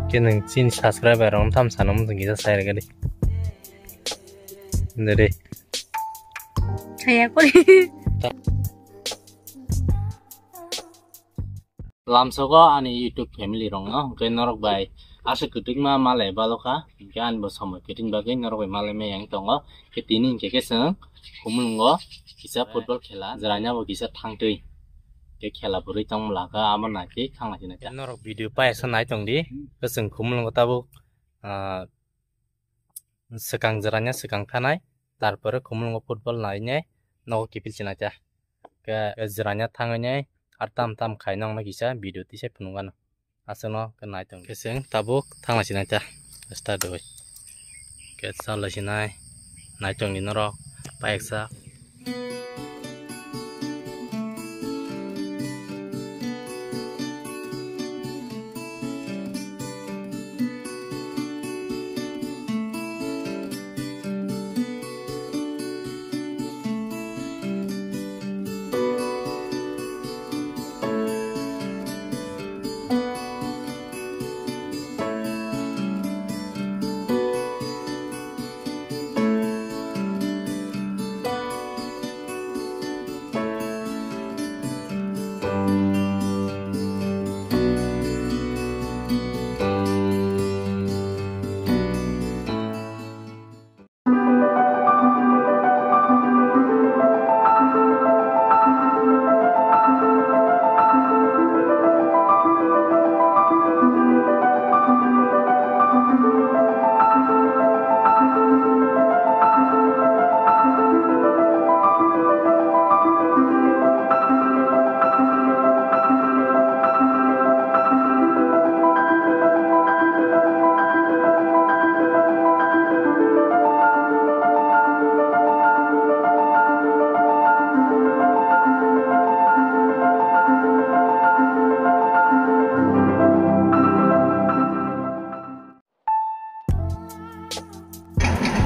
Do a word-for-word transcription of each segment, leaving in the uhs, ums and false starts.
Khe nwng chini subscriber rok tham sana muchung kisa sai rega di. Dede. Saya kori. Lamsogo ani YouTube family rokno, hwnkhe norok bai aswk kwtwima malai balokha, hwnkhe ani bo somoi kwtwini bagwi norok bai malai maya wng tongo. Khe tini hwnkhe khe chwng Khumulwngo kisa football khela, jwraina bo kisa thangtwi. Khe khela bwrwi tongmwla kha, abo naitwi thangna khe naikha. Norok video paisa nai tongdi, khe chwng Khumulwngo tabuk, ah, swkang jwraina swkang thanai, tarpore Khumulwngo football nainai nogo kiphil chinaikha. Khe jwraina thangwi nai ar tam tam khai nokno kisa video tisa phunukgano. Aswkno khe nai tong. Khe chwng tabuk thangna chinaikha. Start doi. Khe chalai chinai. Nai tongdi norok. Paiksa.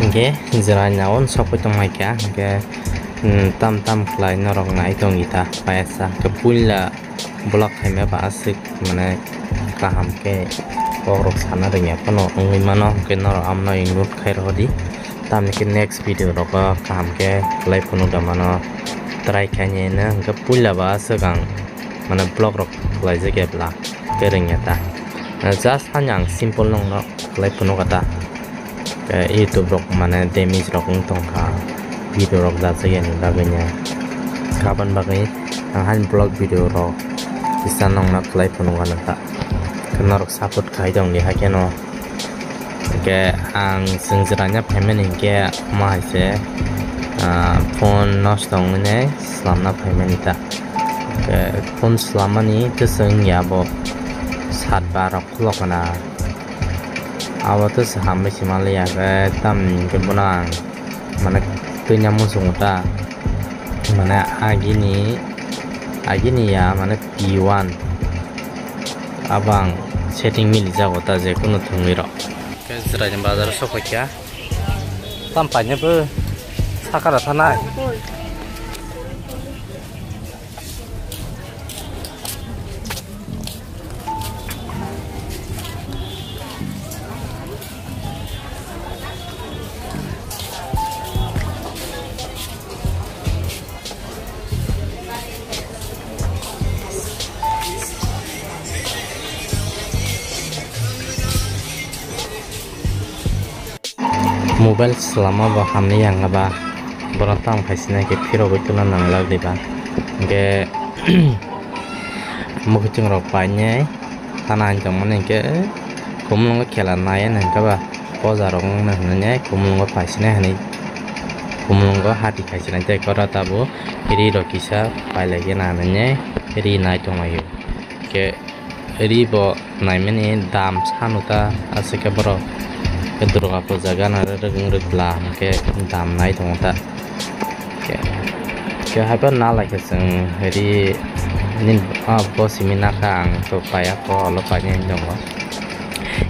Hingke jwraina o sokoi tongmai kha, hingke, mm, tam tam khlai norok nai tongdi ta paisa. Hingke puila vlog khaima ba aswk mane kaham khe kokrok sana rwngya phano wngwi mano, hingke norok amno include khai rw di. Tamni khe next video rogo kaham khe khlai phunuk da mano try khainai hino, hingke puila ba aswk ang mane vlog rok khlaijak ya bla, khe rwngya ta. Just hani ang simple nokno khlai phunuk ta. Tei YouTube rok mane damage rok wng tong kha, video rok dajak yani bagwi no. Aboni bagwi ang hani vlog video rok kisa nokno khlai phunuk ano ta. Norok support khai tong di hai kheno. Hingke ang chwng jwraina phaimani hingke omo hai se, ah, phone nosto wngmani slamna phaimani ta. Hingke phone slamani tei chwng ya bo sat bar rok khulok kana. Abo tei se hambai se manliya, hingke tamni hingke bono ang mane twina muchungo ta, mane agini, agini ya mane P one. Abo ang setting milijago ta, je kunu thwngwi rok. Khe jwraini bazar o sokphaikha. Tam painaibo sakara thanai. Mobile swlama bo hamya wngya ba, borok tamo khai sinai khe phirogwi tuna nanglak diba. Hingkhe mwkhwtwng rok painai tana hinwi tongmani hingkhe, khumulwngo khela nai hinwi hingkhe ba poja rok wngna hinwi khumulwngo paisinai hinwi khumulwngo hati khaisinai tei kora tabuk ri rok kisa pailaikheno hinwi ri nai tonglaio. Hingkhe ri bo naimani dam sanu ta aswk khe borok khe Durga puja gana rwgwng rwgwla hwnkhe dam nai tongo ta. Khe, khe haiphano nalaikhe chwng ri nini, ah, bo simi nakha ang to paiya khe olo painai hinwi tongo.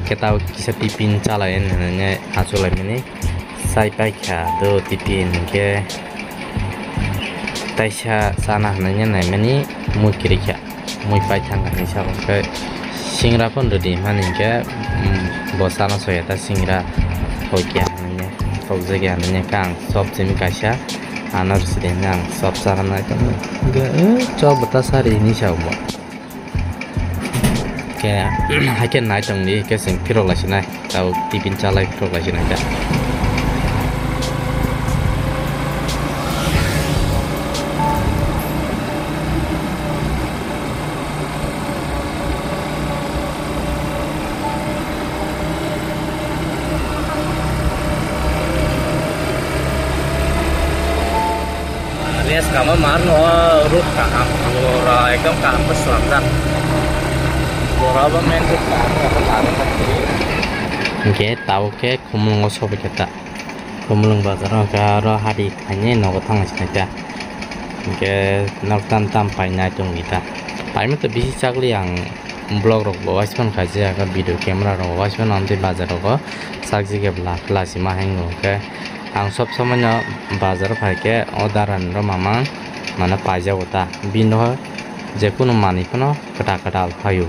Khe tabuk kisa tiffin chalai hinwi achuk laimani chai paikha do tiffin hwnkhe taisa chana hinwi naimani mui kwrwikha. Mui paithang kha hinwi sa hwnkhe Singra phano rwdi hwnmani hinkhe, um, bo chana soya ta singra. Hoi khe hinwi tokjagya hinwi khe ang chop simi kaisa ano rwsidi hinwi ang chop chana nai tongo. Hinkhe, eh, chop bo ta sari hinwi sa bo. Khe, haikhe nai tongdi, khe chwng phirok laisinai. Tao tiffin chalai phirok laisinai ta. Rest kama mar no road kaham, pura ekdom kaham khe swnamjak. Pura bo main road kaham khe swnamjak. Hinkhe tao khe Khumulwngo sobai khe ta. Khumulwng bazar o khe aro hari khainai nogo thangna sinai ta. Hinkhe nok tam tam painai tongwi ta. Paima to bisi chakli ang. Vlog rok bo waispan khaijak, video camera rok bo waispan, amtwi bazar rogo sakjigya bwla kwlasi ma hingo. Khe ang sob somoi no bazar o phaikhe o daran rok mamang mane paijago ta, bini no jekunu manwi phano kwtal kwtal phaio,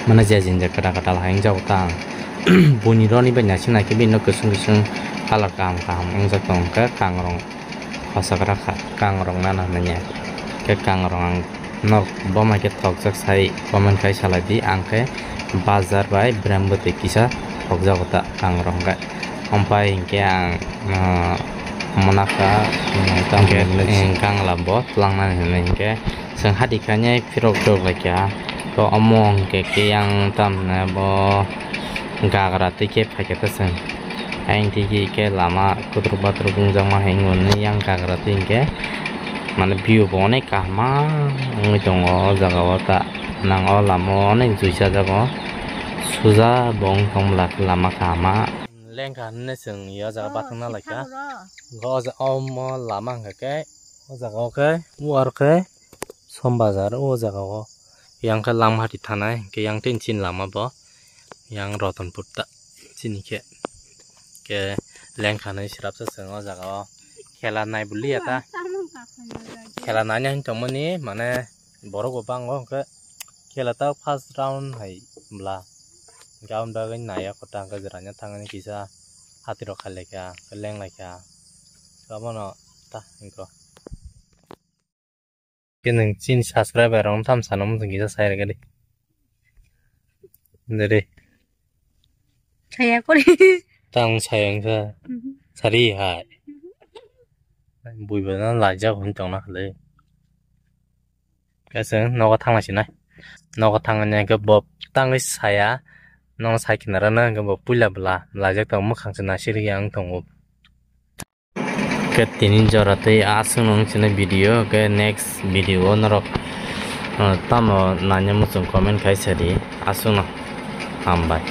mane je jinja kwtal kwtal hai wngjago ta. Ang buini roni bai naising naikhe bini no kwchwng kwchwng colour kaham kaham wngjak tongo, khe kangrong. Hosak rakha kangrok nana hwnwi ya. Khe kangrok ang nok boma khe thokjak sai comment khai salai di, ang khe bazar bai Brahmoti kisa thokjago ta kangrok hwnkhe. Ompai hinkhe ang, ah, mwnakha, mm, tamo hinkhe, mm, kangla bo tlangnani hwnwi hinkhe. Chwng hati khainai phirok phirok lai kha. To omo hwnkhe khe yang tamni bo gagra twi khe phai kha ta chwng. Ayang twi khe khe lama kutruk batruk wngjakma hai wngwi yang gagra twi hinkhe mane view bo onek kaham ma wngwi tongo o jaga o ta. Nang o lama o onek juisa jago suja bo wng tong bwla lama kaham ma. Lengkha hinwi chwng o jaga bathang na lai kha. O ja-, omo lama hwnkhe khe o jaga o khe o aro khe Som bazar o jaga o, yang khe Lamhati thanai, hwnkhe yang tei chini lama bo, yang Ratanpur ta chini khe. Khe lengkha hinwi swrapsa chwng o jaga o khela nai bwliya ta. Khela naina hinwi tongmani, mane borok bo bango, hwnkhe khela ta first round hai bwla. Hwnkhe aboni bagwi naiya kwtal hwnkhe jwraina thangwi kisa hati rok khai lai kha, hwnkhe leng lai kha. Abono ta hwnkhe. Khe nwng chini subscriber rok tham sana muchung kisa sai rwgadi. Dede. Saya kori. Tang saya wngkha. Mhm. Sari hai. Mhm. Buiba na laijak hwn tongna khalai. Kaisa nogo thangna sinai. Nogo thangna hwnkhe bo tangwi saya. Nono sai kinara na hwnkhe bo puila bwla. Laijak tong mwkhang se nasirya wng tongo. Khe tini jora tei aswk nung chini video, khe next video o norok, uh, tamo nanya muchung comment khai sadi, aswk no hambai.